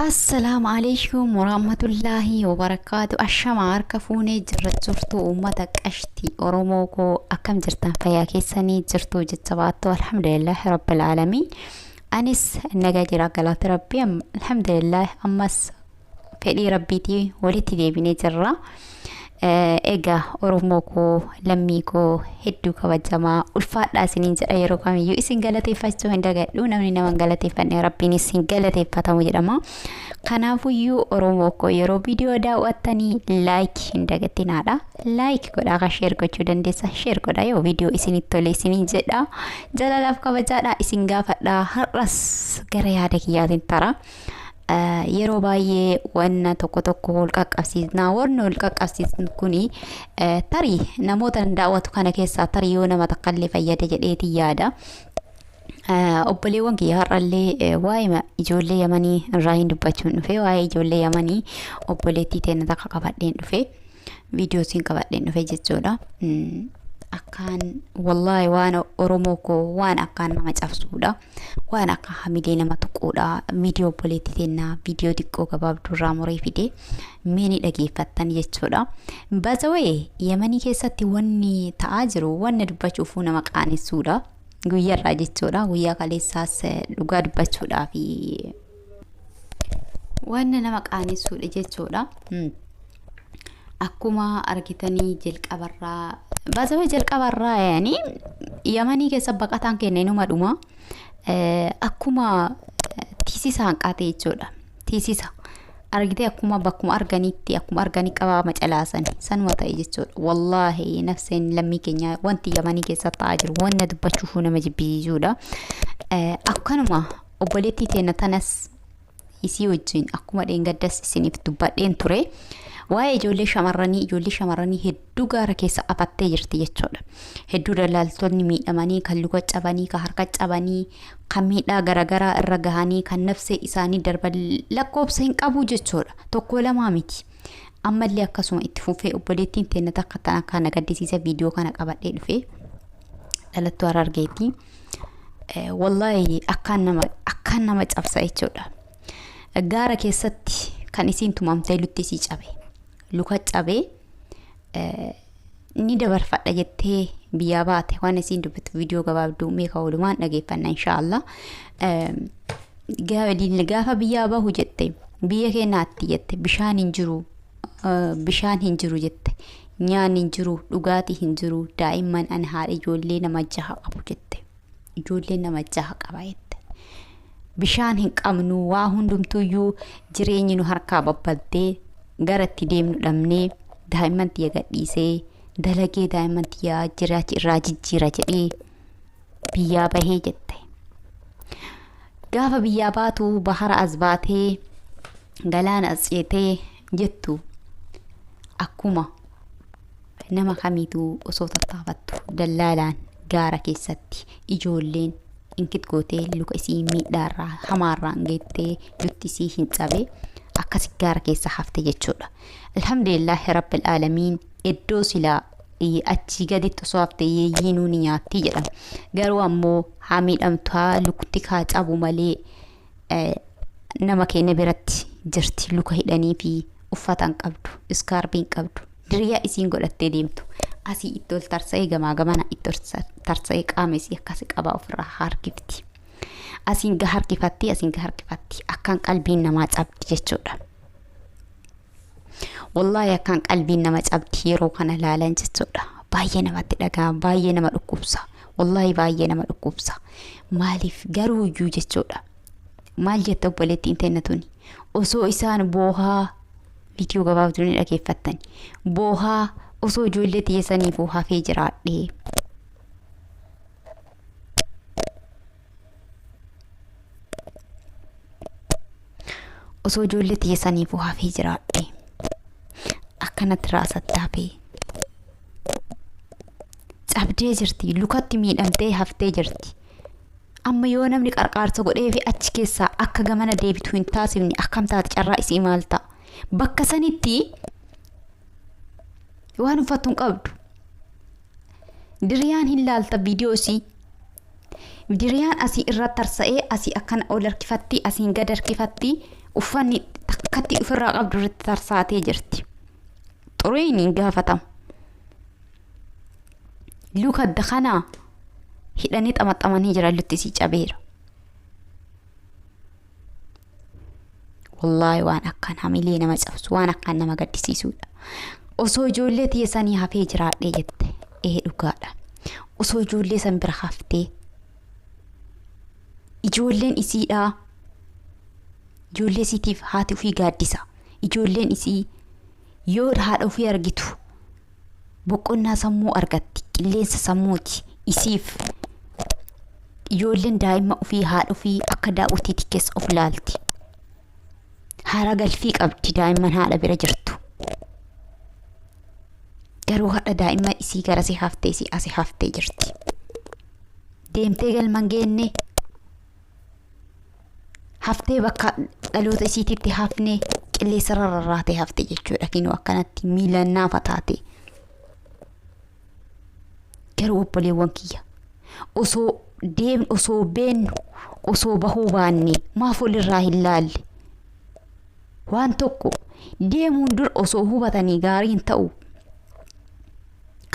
Assalaamu alaikum warahmatullaahi wabarakaatu. Ashama harka fuunee jirra jirtu uummata qashti Oromoo koo, akkam jirtan? Fayyaa keessanii jirtu jecha baattu? Alhamdulillaahi rabbil aalamiin. Anis nagaa jira, galata rabbii, alhamdulillah. Ammas fedhii rabbiitii walitti deebinee jirra. Egaa Oromoo koo, lammii koo hedduu kabajamaa, ulfaadhaa isiniin jedha. Yeroo kamiyyuu isin galateeffachuu hin dagadhu. Namni nama hin galateeffanne rabbiinis hin galateeffatamu jedhama. Kanaafuyyuu Oromoo koo, yeroo viidiyoo daawwattanii like hin dagatinaadha. Like godhaa, kan share gochuu dandeessa share godhaa yoo viidiyoo isinitti tole isiniin jedha. Jaalalaaf kabajaadha isin gaafadha. Har'as gara yaada kiyyaatiin tara. Yeroo baay'ee wanna tokko tokko wal qaqqabsiisna. Wanni wal qaqqabsiisnu kuni tarii namoota daawwatu kana keessaa tarii yoo nama takkallee fayyada jedheetii yaada. Obboleewwan kiyya, har'allee waa'ee ijoollee Yamanii irraa hin dubbachuun dhufe. Waa'ee ijoollee Yamanii obboleettii teenya takka qabadheen dhufe. Viidiyoo siin qabadheen dhufe jechuudha. Akkaan wallaahi waan Oromoo koo waan akkaan nama cabsuudha. Waan akka hamilee nama tuquudha. Viidiyoo obboleettii teenyaa viidiyoo xiqqoo gabaabduu irraa muree fide mee ni dhageeffattan jechuudha. Bazawee Yamanii keessatti wanni ta'aa jiru wanni dubbachuufuu nama qaanessuudha. Guyyaarraa jechuudha. Guyyaa kaleessaas dhugaa dubbachuudhaa fi wanni nama qaanessuudha jechuudha. Akkuma argitanii jalqabarraa, bazawee jalqabarraa yaani Yamanii keessa baqataan keenya inuma dhuma. Akkuma tiisisa hanqaate jechuudha. Tiisisa. Argitee akkuma bakkuma arganitti akkuma arganii qabaa macalaasan sanuma ta'e jechuudha. Wallaahi nafseen lammii keenya wanti Yamanii keessa ta'aa jiru wanna dubbachuufuu nama jibbisiisuudha. Akkanuma obboleettii teenya tanas isii wajjin akkuma dheengaddas isiniif dubbadheen ture. Waa'ee ijoollee shamarranii hedduu gaara keessa afattee jirti jechuudha. Hedduu dallaaltonni miidhamanii, kan luka cabanii, kan harka cabanii, kan miidhaa garaagaraa irra gahanii, kan nafsee isaanii darban lakkoofsa hin qabu jechuudha. Tokko lamaa miti. Ammallee akkasuma itti fufee obboleettiin teenya takka tan akka na gaddisiisa viidiyoo kana qabadhee dhufe. Dhalattuu Harargeetii. Wallaahi akkaan nama cabsa jechuudha. Gaara keessatti kan isiin tumamtee lutti isii cabe. Luka cabee ni dabarfadha jettee biyyaa baate. Waan isiin dubbattu viidiyoo gabaabduu meeqa oolumaan dhageeffanna inshaallah. Gaafa biyyaa bahu jette, biyya keenyaatti jette, bishaan hin jiru, bishaan hin jiru jette, nyaanni hin jiru, dhugaatii hin jiru, daa'imman ani haadha ijoollee nama jaha qabu jette, ijoollee nama jaha qaba jette, bishaan hin qabnu, waa hundumtuyyuu jireenyi nu harkaa babbaddee, gara itti deemnu dhabnee, daa'imman tiyya gadhiisee dalagee daa'imman tiyyaa jiraachi irraa jijjiira jedhee biyyaa bahee jette. Gaafa biyyaa baatu bahara as baatee galaana as ceetee jettu, akkuma nama kamiituu osoo tattaafattu dallaalaan gaara keessatti ijoolleen inkit gootee luka isii miidhaarraa hamaarraan geettee lutti isii hin cabe, akkasi gaara keessa hafte jechuudha. Alhamdulillaahi rabbil aalamiin, iddoo silaa achii gaditti osoo hafte yeeyyiinuu ni nyaatti jedhama. Garuu ammoo haa miidhamtu, haa lukti haa cabu malee nama keenya biratti jirti. Luka hidhanii fi uffata hin qabdu, iskaarbii hin qabdu, diriyaa isiin godhattee deemtu asii itti ol tarsa'ee gamaa gamana itti ol tarsa'ee qaama isii akkasi qabaa ofirraa harkifti. Asiin ga harkifatti, asiin ga harkifatti, akkaan qalbiin namaa cabdi jechuudha. Wallaahi akkaan qalbiin nama cabdi yeroo kana laalan jechuudha. Baay'ee namatti dhaga'ama, baay'ee nama dhukkubsa. Wallaahi baay'ee nama dhukkubsa. Maaliif garuu iyyuu jechuudha. Maal jette obboleettiin teenya tuni? Osoo isaan boohaa viidiyoo gabaabduu ni dhageeffattan. Boohaa osoo ijoollee tiyya saniifuu hafee jiraadhee. Osoo ijoollee tiyya saniifuu hafee jiraadhee. Akkanatti raasatti hafee. Cabdee jirti, lukatti miidhamtee haftee jirti. Amma yoo namni qarqaarsa godhee fi achi keessaa akka gamana deebitu hin taasifne, akkam taate? Carraa isii maal ta'a? Bakka sanitti waan uffattu hin qabdu. Diriyaan hin laalta viidiyoo isii. Diriyaan asii irra tarsa'ee asii akkana ol harkifatti, asiin gad harkifatti. Uffanni takkatti ofirraa qabdu irratti tarsaatee jirti. Xuriin hin gaafatamu. Luka adda kanaa hidhanii xamaxamanii jiran lutti isii cabeera. Wallaahi waan akkaan hamilee nama cabsu, waan akkaan nama gaddisiisudha. Osoo ijoollee tiyya sanii hafee jiraadhee jette. Ee dhugaadha. Osoo ijoollee san bira haftee ijoolleen isiidhaa, ijoollee isiitiif haati ofii gaaddisa. Ijoolleen isii yoo haadha ofii argitu boqonnaa sammuu argatti, qilleensa sammuuti isiif. Ijoolleen daa'ima ofii haadha ofii akka daawwitiitti keessa of laalti. Haara galfii qabdi daa'imman haadha bira jirtu. Garuu haadha daa'ima isii garasii haftee isii asii haftee jirti. Deemtee galma hin geenne, haftee bakka dhaloota isiititti hafnee qilleensa rarraatee hafte jechuudha. Kinoo akkanatti miilaan naafa taate. Garuu obboleewwan kiyya, osoo deemnu, osoo beennu, osoo bahuu baanne maaf walirraa hin laalle? Waan tokko deemuun dura osoo hubatanii gaarii hin ta'u.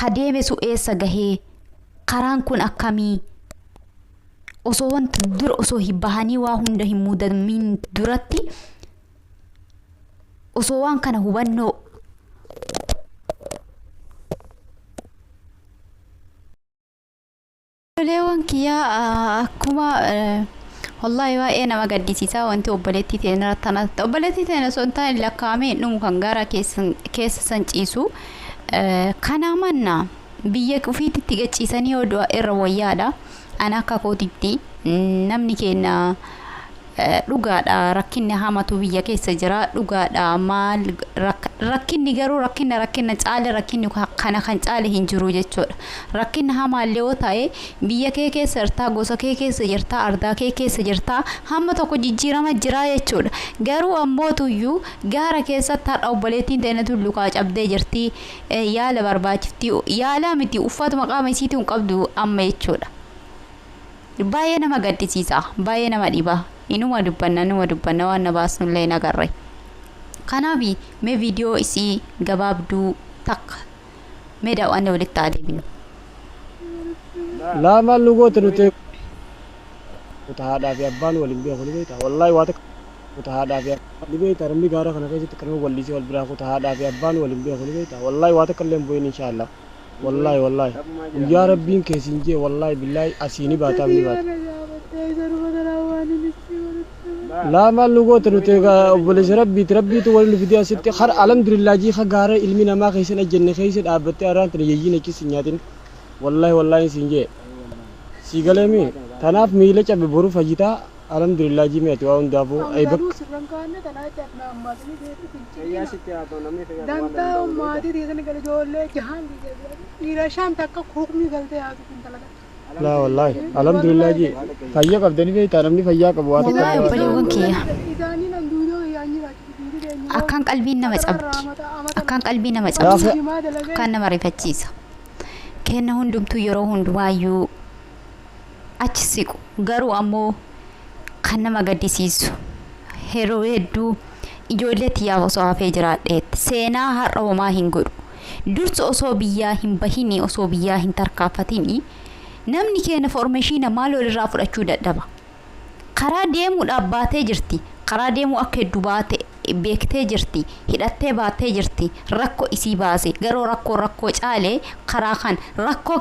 Ka deeme su eessa gahee? Karaan kun akkamii? Osoo wanta dura osoo hin bahanii waa hunda hin mudamiin duratti osoo waan kana hubannoo. Obboleewwan kiyyaa, akkuma wallaahi baay'ee nama gaddisiisaa wanti obboleettii teenya irratti tanatti, obboleettii teenya osoo hin taane lakkaa'amee hin dhumu kan gara keessa san ciisu. Kanaa manna biyya ofiitti gachiisanii yoo du'a irra wayyaadha. Ana akka kootitti namni keenya dhugaadha, rakkinni hamatu biyya keessa jira dhugaadha. Maal rakkinni garuu rakkina caale, rakkinni kana kan caale hin jiru jechuudha. Rakkinni hamaallee yoo ta'e biyya kee keessa jirtaa, gosa kee keessa jirtaa, ardaa kee keessa jirtaa, hamma tokko jijjiirama jira jechuudha. Garuu ammootuyyuu gaara keessatti har'a obboleettiin teenatu lukaa cabdee jirti, yaala barbaachifti, yaalaa miti uffatuma qaama isiituu hin qabdu amma jechuudha. Baay'ee nama gaddisiisa, baay'ee nama dhiba. Inuma dubbanna, inuma dubbanna, waan na baasnullee hin agarre. Kanaaf mee viidiyoo isii gabaabduu takka mee daawwanne walitti haa deebinu. Laa, maal nu goote nuti? Haadhaa fi abbaan waliin beeku ni beekta. Wallaahi waa takka haadhaa fi ni beekta. Namni gaara kana keessatti kanuma wallisee wal biraa kuta. Haadhaa fi abbaan waliin beeku ni beekta. Wallaahi waa takka illee hin bu'in inshaallah. Wallaahi wallaahi guyyaa rabbiin keessin jee, wallaahi billaahi asii ni baataam ni baata. Laa, maal nu goote nuti? Obboleessa rabbiiti, rabbiitu waliin nu fidee asitti. Har alhamdulillah jii ka gaara ilmi namaa keessan ejjenne keessa dhaabbattee arraan tana yeeyyiin achis hin nyaatin. Wallaahi wallaahi siin jee. Sii galeemi tanaaf miila cabe boru fayyitaa, alhamdulillah jii mi'ati waa hundaafuu ay bakka. Sirran kaanne tanaa jecha ammaasni keetti dantaa maatii dhiisanii gala ijoollee jahaan dhiira shan takka hukmii galtee haatu kun dalagaa. Laa wallaahi alhamdulillah jii fayya qabdanii beektaa, namni fayyaa qabu waa takka Wallaahi illee waan obboleewwan kiyya, Isaanii nan duudoo yaanyi jiraachuu. Akkaan qalbiin nama cabdi, akkaan qalbii nama cabsa, akkaan nama rifachiisa. Kenna hundumtuu yeroo hundumaayyuu achi siqu, garuu ammoo kan nama gaddisiisu yeroo hedduu ijoollee tiyyaaf osoo hafee jiraadheetti seenaa har'a homaa hin godhu. Dursa osoo biyyaa hin bahini, osoo biyyaa hin tarkaanfatini, namni keenya information maal walirraa fudhachuu dadhaba. Karaa deemuudhaaf baatee jirti, karaa deemuu akka hedduu baate beektee jirti, hidhattee baatee jirti. Rakkoo isii baase, garuu rakkoo caalee karaa kan rakkoo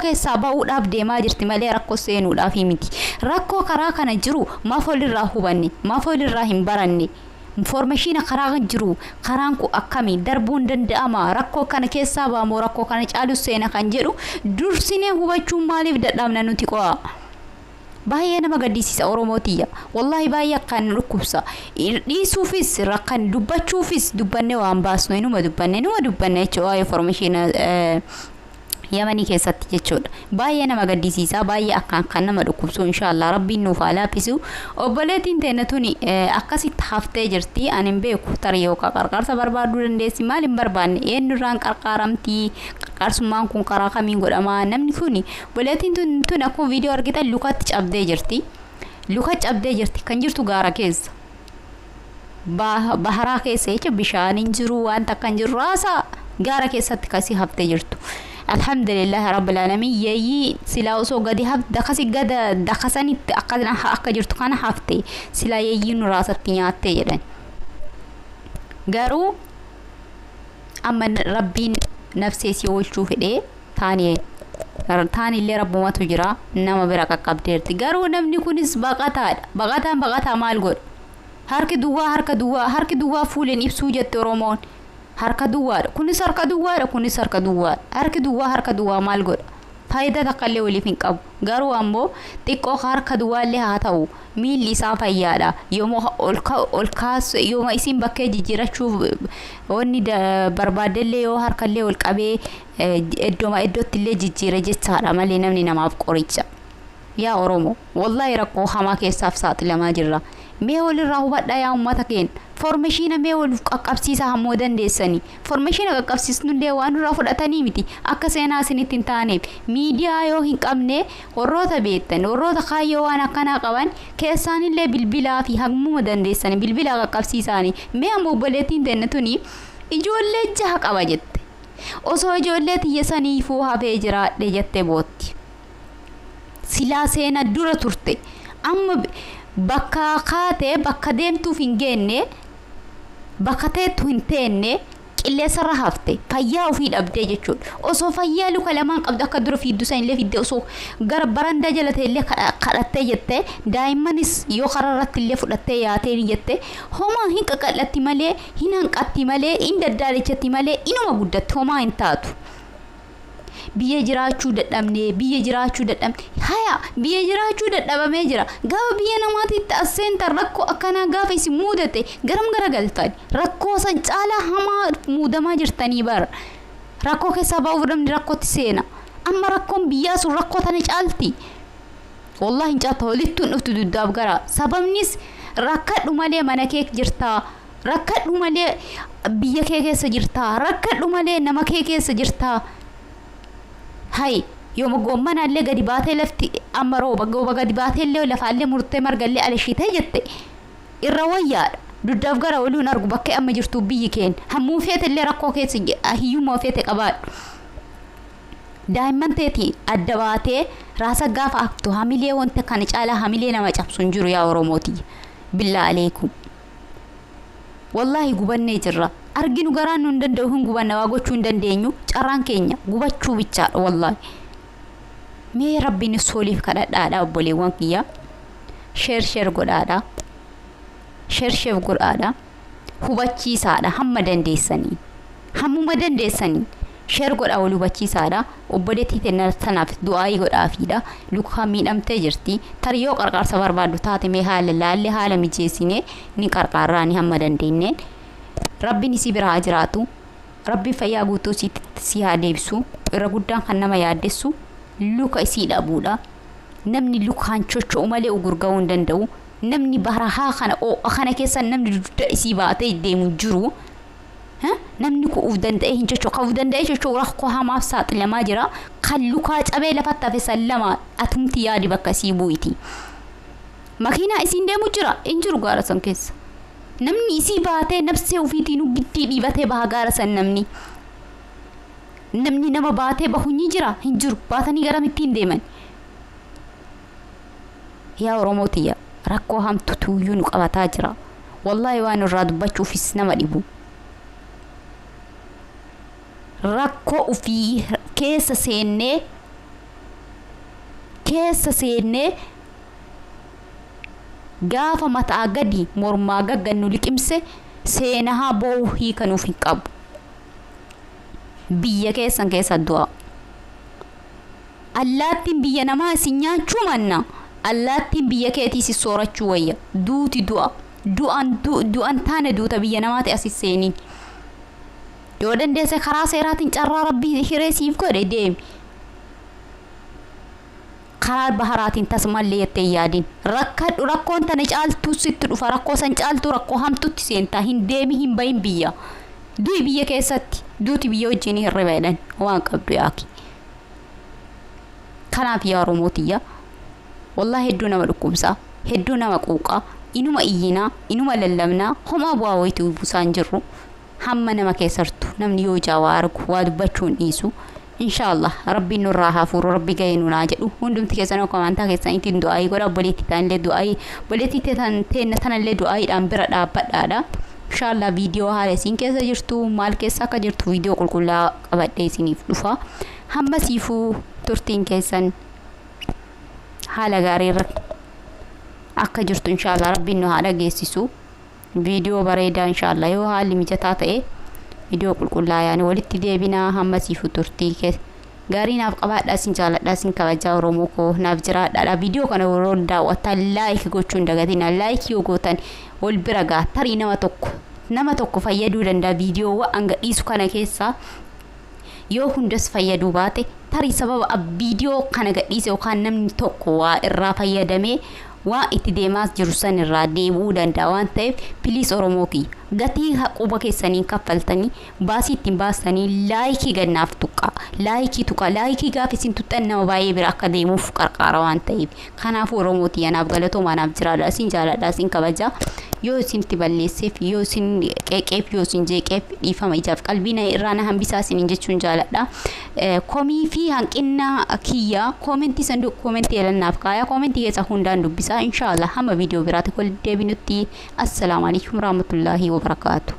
keessaa ba'uudhaaf deemaa jirti malee rakkoo seenuudhaaf miti. Rakkoo karaa kana jiru maaf walirraa hubanne? Maaf walirraa hin baranne? Information karaa kan jiru, karaan kun akkamii darbuun danda'ama, rakkoo kana keessaa baamoo rakkoo kana caalu seena kan jedhu dursinee hubachuun maaliif dadhabna nuti qo'a? Baay'ee nama gaddisiisa Oromootiyya, wallaahi baay'ee akkaan nu dhukkubsa. Dhiisuufis rakkan, dubbachuufis dubbanne waan baasnu inuma dubbanne, inuma dubbanne jechuudha waa'ee information Yamanii keessatti jechuudha. Baay'ee nama gaddisiisa, baay'ee akkaan kan nama dhukkubsu. Inshaallah rabbiin nuuf haa laaffisu. Obboleettiin teenya tuni akkasitti haftee jirti. Ani hin beeku, tarii yookaan qarqaarsa barbaaduu dandeessi, maal hin barbaanne, eenyurraan qarqaaramti, qarqaarsummaan kun karaa kamiin godhama? Namni kuni, obboleettiin tun akkuma viidiyoo argitan lukatti cabdee jirti. Luka cabdee jirti, kan jirtu gaara keessa. Baharaa keessa jecha bishaan hin jiru, waan takka hin jiru, raasaa gaara keessatti kasii haftee jirtu. Alhamdulillah rabbil alamin. Yeeyyii silaa osoo gadi dakasi gada dakasanitti akka jirtu kana hafte silaa yeeyyii nu raasatti nyaattee jedhan. Garuu amma rabbiin nafsee si oolchuu fedhee taanee taanillee rabbumatu jira, nama bira qaqqabdeerti. Garuu namni kunis baqataadha. Baqataan baqataa maal godha? Harki duwwaa, harka duwwaa, harki duwwaa fuuleen ibsuu jette Oromoon. Harka duwwaadha. Kunis harka duwwaadha. Kunis harka duwwaadha. Harki duwwaa harka duwwaa maal godha? Faayidaa takka illee waliif hin qabu. Garuu ammoo xiqqoo harka duwwaallee haa ta'u miilli isaa fayyaadha. Yooma ol kaasu, yooma isin bakkee jijjiirachuuf wanni barbaaddellee yoo harkallee ol qabee iddooma iddootti illee jijjiire jechaadha malee namni namaaf qoricha. Yaa Oromoo, wallaahi rakkoo hamaa keessaaf saaxilamaa jirra. Mee walirraa hubadhaa yaa uummata keenya. Foormeeshiina mee wal qaqqabsiisaa hammoo dandeessanii. Foormeeshiina qaqqabsiisnullee waan nurraa fudhatanii miti. Akka seenaa isinitti hin taaneef. Miidiyaa yoo hin qabne, warroota beektan, warroota kaayyoo waan akkanaa qaban keessaanillee bilbilaa fi hammuma dandeessanii bilbilaa qaqqabsiisaanii. Mee amma obboleettiin teenne tuni ijoollee jaha qaba jette. Osoo ijoollee tiyya saniifuu hafee jiraadhe jette bootti. Silaa seena dura turte. Amma bakka kaatee bakka deemtuuf hin geenne, bakka teettu hin teenne, qilleensarra hafte, fayyaa ofii dhabdee jechuudha. Osoo fayyaa luka lamaan qabdu akka dura fiiddu san illee fiddee, osoo gara barandaa jala ta'e illee kadhattee jette, daa'immanis yoo karaa irratti illee fudhattee yaatee ni jette, homaa hin qaqal'atti malee, hin hanqatti malee, hin daddaalichatti malee, inuma guddatti, homaa hin taatu. Biyya jiraachuu dadhabne, biyya jiraachuu dadhabne, haya biyya jiraachuu dadhabamee jira. Gaafa biyya namaatitti as seentan rakkoo akkanaa gaafa isin mudate garam garagaltan? Rakkoo san caalaa hamaa muudamaa jirtanii bara. Rakkoo keessaa ba'uuf namni rakkootti seena. Amma rakkoon biyyaa sun rakkoo tana caalti. Wallahi hin caalta, walittuun dhuftu duddaaf gara. Sababnis rakkadhu malee mana kee jirtaa. Rakkadhu malee biyya kee keessa jirtaa. Rakkadhu malee nama kee keessa jirtaa. Hay yooma goommanaallee gadi baatee, lafti amma rooba gooba, gadi baateellee lafaallee murtee margallee alashitee jette irra wayyaadha. Duddaaf gara waliin argu bakkee amma jirtu biyyi keenya. Hammuu feetellee rakkoo keessa hiyyummaa feete qabaadhu. Daa'imman teetii adda baatee raasa gaafa haftu hamilee wanta kana caalaa hamilee nama cabsu hin jiru yaa Oromooti. Billaa aleekum. Wallaahi gubannee jirra. Arginu garaan nu hin danda'u, hin gubanna, waa gochuu hin dandeenyu, carraan keenya gubachuu bichaadha wallaahi. Mee rabbiin sooliif kadhadhaadha obboleewwan kiyya. Share share godhaadha. Share share godhaadha. Hubachiisaadha hamma dandeessanii. Hammuma dandeessanii. Share godhaa, wal hubachiisaadha. Obboleettii tanaaf du'aayii godhaafiidha. Lukaa miidhamtee jirti. Tarii yoo qarqaarsa barbaaddu taate mee haala laallee haala mijeessinee ni qarqaarraani hamma dandeenyeen. Rabbiin isii bira haa jiraatu. Rabbiin fayyaa guutuu si haa deebisu. Irra guddaan kan nama yaaddessu luka isii dhabuudha. Namni lukaan chocho'u malee ugurga'uu hin danda'u. Namni barahaa kana oo'a kana keessa namni dugda isii baatee deemu jiru. Namni kun uf danda'ee hin chocho'u. Kan uf danda'ee chocho'u rakkoo hamaaf saaxilamaa jira. Kan lukaa cabee lafatti hafe san lama atumti yaadi bakka isii bu'iti. Makiinaa isiin deemu jira hin jiru gaara san keessa. Namni isii baatee nafsee ofiitiin giddii dhiibatee baha gaara san namni. Namni nama baatee bahu ni jira hin jiru, baatanii garamitti hin deeman. Yaa Oromootiyya, rakkoo hamtu tuuyyuu nu qabataa jira. Wallaahi waan irraa dubbachuufis nama dhibu. Rakkoo ofii keessa seennee gaafa mataa gadi mormaa gaggannu liqimse seenaa boo'uu hiikanuuf hin qabu. Biyya keessan keessa du'a. Allaattiin biyya namaa isin nyaachuu manna. Allaattiin biyya keetii si soorachuu wayya. Duuti du'a. Du'an du'an taane duuta biyya namaati as seeniin. Yoo dandeesse karaa seeraatiin carraa rabbii hiree siif godhe deemi. Karaa baharaatiin tasumallee jettee hin yaadin. Rakkadhu, rakkoon tana caaltuu sitti dhufa, rakkoo san caaltuu rakkoo hamtutti seentaa, hin deemi, hin bahin biyya. Du'i biyya keessatti, duuti biyya wajjin hirriba jedhan waan qabdu yaaki. Kanaaf yaa Oromootiyya, wallaahi hedduu nama dhukkubsaa, hedduu nama quuqaa. Inuma iyyinaa, inuma lallabnaa, homaa bu'aa wayituu buusaan jirru. Hamma nama keessartu namni yoo ijaa waa argu waa dubbachuu hin dhiisu. Inshaallah rabbiin nurraa haa fuuru, rabbi gahee nunaa jedhu. Hundumti keessan akka amantaa keessaniitiin du'aayii godha. Obboleettii ta'anillee du'aayii, obboleettii teenna tanallee du'aayiidhaan bira dhaabbadhaadha. Inshaallah viidiyoo haala isiin keessa jirtu, maal keessa akka jirtu viidiyoo qulqullaa qabadhee isiniif dhufa. Hamma siifuu turtiin keessan haala gaarii irra akka jirtu inshaallah rabbiin nu haa dhageessisu. Viidiyoo bareedaa inshaallah yoo haalli mijataa ta'e viidiyoo qulqullaa yaani walitti deebinaa. Hamma siifuu turtii keessa gaarii naaf qabaadhaa, isin jaaladhaa, isin kabajaa. Oromoo koo, naaf jiraadhaadha. Viidiyoo kana yeroo daawwattan like gochuu hin dagatinaa. Like yoo gootan wal bira gaa, tarii nama tokko fayyaduu danda'a. Viidiyoowwan hanga dhiisu kana keessaa yoo hundas fayyaduu baate, tarii sababa viidiyoo kana gadhiise yookaan namni tokko waa irraa fayyadamee waan itti deemaas jiru san irraa deebi'uu danda'a waan ta'eef, please Oromoo kiyya, gatii quba keessanii kaffaltanii, baasii ittiin baastanii like gannaaf tuqaa, like tuqaa. Like gaafa isin tuqxan nama baay'ee bira akka deemuuf qarqaara waan ta'eef, kanaafuu Oromoo tiyya, naaf galatoomaa, naaf jiraadha, isin jaaladha, isin kabajaa. Yoo isinitti balleesseef, yoo isin qeeqeef, yoo isin jeeqeef dhiifama ijaaf qalbii na irraa na hambisaa isiniin jechuun jaaladha. Komii fi hanqina kiyya koomentii, sanduuqa koomentii elannaaf kaayaa, koomentii keessa hundaan dubbisaa. Inshaallah hamma viidiyoo biraatti wal deebinutti, assalaamu alaikum warahmatullaahi wabarakaatu.